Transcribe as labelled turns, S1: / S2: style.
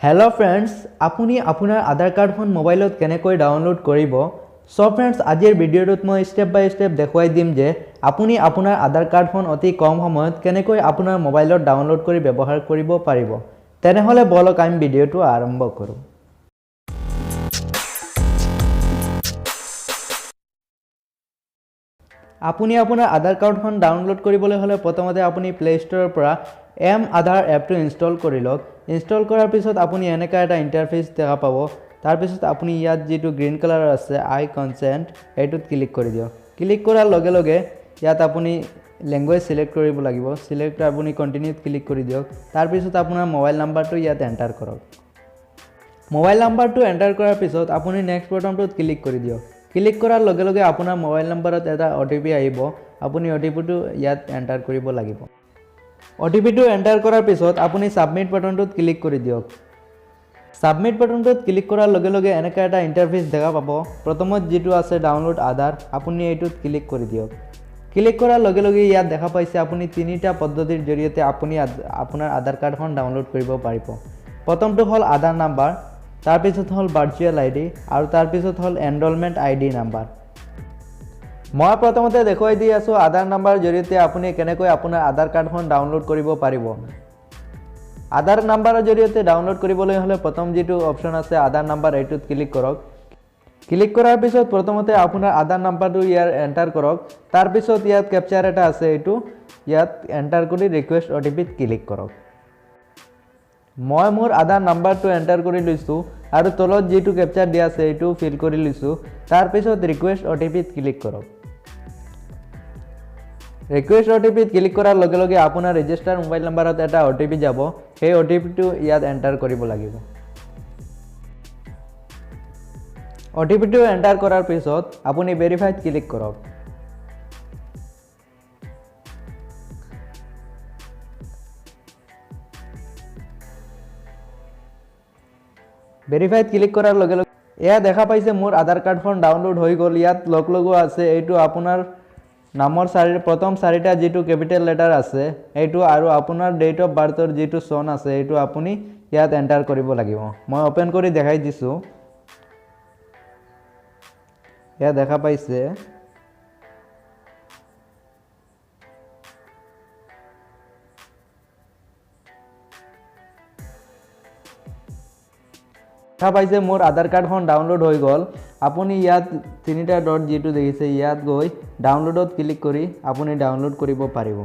S1: Hello' friends, আপুনি আপোনাৰ আধাৰ কাৰ্ডখন মোবাইলত কেনেকৈ ডাউনলোড কৰিব? চ' ফ্ৰেণ্ডছ, আজিৰ ভিডিঅ'টোত মই ষ্টেপ বাই ষ্টেপ দেখুৱাই দিম যে আপুনি আপোনাৰ আধাৰ কাৰ্ডখন অতি কম সময়ত কেনেকৈ আপোনাৰ মোবাইলত ডাউনলোড কৰি ব্যৱহাৰ কৰিব পাৰিব। তেনেহ'লে ব'লক আমি ভিডিঅ'টো আৰম্ভ কৰোঁ। আপুনি আপোনাৰ আধাৰ কাৰ্ডখন ডাউনলোড কৰিবলৈ হ'লে প্ৰথমতে আপুনি প্লে' ষ্ট'ৰৰ পৰা এম আধাৰ এপটো ইনষ্টল কৰি লওক। ইনষ্টল কৰাৰ পিছত আপুনি এনেকুৱা এটা ইণ্টাৰফেচ দেখা পাব। তাৰপিছত আপুনি ইয়াত যিটো গ্ৰীণ কালাৰৰ আছে আই কনচেণ্ট, এইটোত ক্লিক কৰি দিয়ক। ক্লিক কৰাৰ লগে লগে ইয়াত আপুনি লেংগুৱেজ ছিলেক্ট কৰিব লাগিব। ছিলেক্ট আপুনি কণ্টিনিউত ক্লিক কৰি দিয়ক। তাৰপিছত আপোনাৰ মোবাইল নাম্বাৰটো ইয়াত এণ্টাৰ কৰক। মোবাইল নাম্বাৰটো এণ্টাৰ কৰাৰ পিছত আপুনি নেক্সট বটনটোত ক্লিক কৰি দিয়ক। ক্লিক কৰাৰ লগে লগে আপোনাৰ মোবাইল নম্বৰত এটা অ' টি পি আহিব। আপুনি অ' টি পিটো ইয়াত এণ্টাৰ কৰিব লাগিব। অ' টি পিটো এণ্টাৰ কৰাৰ পিছত আপুনি ছাবমিট বাটনটোত ক্লিক কৰি দিয়ক। ছাবমিট বাটনটোত ক্লিক কৰাৰ লগে লগে এনেকুৱা এটা ইণ্টাৰফেচ দেখা পাব। প্ৰথমত যিটো আছে ডাউনলোড আধাৰ, আপুনি এইটোত ক্লিক কৰি দিয়ক। ক্লিক কৰাৰ লগে লগে ইয়াত দেখা পাইছে আপুনি তিনিটা পদ্ধতিৰ জৰিয়তে আপুনি আপোনাৰ আধাৰ কাৰ্ডখন ডাউনলোড কৰিব পাৰিব। প্ৰথমটো হ'ল আধাৰ নাম্বাৰ, তাৰপিছত হ'ল ভাৰ্চুৱেল আই ডি, আৰু তাৰপিছত হ'ল এনৰলমেণ্ট আই ডি নাম্বাৰ। মই প্ৰথমতে দেখুৱাই দি আছোঁ আধাৰ নাম্বাৰৰ জৰিয়তে আপুনি কেনেকৈ আপোনাৰ আধাৰ কাৰ্ডখন ডাউনলোড কৰিব পাৰিব। আধাৰ নাম্বাৰৰ জৰিয়তে ডাউনলোড কৰিবলৈ হ'লে প্ৰথম যিটো অপশ্যন আছে আধাৰ নাম্বাৰ, এইটোত ক্লিক কৰক। ক্লিক কৰাৰ পিছত প্ৰথমতে আপোনাৰ আধাৰ নাম্বাৰটো ইয়াৰ এণ্টাৰ কৰক। তাৰপিছত ইয়াত কেপচাৰ এটা আছে, এইটো ইয়াত এণ্টাৰ কৰি ৰিকুৱেষ্ট অ' টি পিত ক্লিক কৰক। মই মোৰ আধাৰ নাম্বাৰটো এণ্টাৰ কৰি লৈছোঁ আৰু তলত যিটো কেপচাৰ দিয়া আছে এইটো ফিল কৰি লৈছোঁ। তাৰপিছত ৰিকুৱেষ্ট অ' টি পিত ক্লিক কৰক। ৰিকুৱেষ্ট অ' টি পিত ক্লিক কৰাৰ লগে লগে আপোনাৰ ৰেজিষ্টাৰ মোবাইল নাম্বাৰত এটা অ' টি পি যাব। সেই অ' টি পিটো ইয়াত এণ্টাৰ কৰিব লাগিব। অ' টি পিটো এণ্টাৰ কৰাৰ পিছত আপুনি ভেৰিফাইত ক্লিক কৰক। ভেৰিফাইত ক্লিক কৰাৰ লগে লগে এয়া দেখা পাইছে মোৰ আধাৰ কাৰ্ডখন ডাউনলোড হৈ গ'ল। ইয়াত লগ লগোৱা আছে, এইটো আপোনাৰ নামৰ প্ৰথম চাৰিটা যিটো কেপিটেল লেটাৰ আছে এইটো, আৰু আপোনাৰ ডেট অফ বাৰ্থৰ যিটো চন আছে এইটো আপুনি ইয়াত এণ্টাৰ কৰিব লাগিব। মই অ'পেন কৰি দেখাই দিছোঁ। এয়া দেখা পাইছে। দেখা পাইছে মোৰ আধাৰ কাৰ্ডখন ডাউনলোড হৈ গ'ল। আপুনি ইয়াত তিনিটা ডট যিটো দেখিছে ইয়াত গৈ ডাউনলোডত ক্লিক কৰি আপুনি ডাউনলোড কৰিব পাৰিব।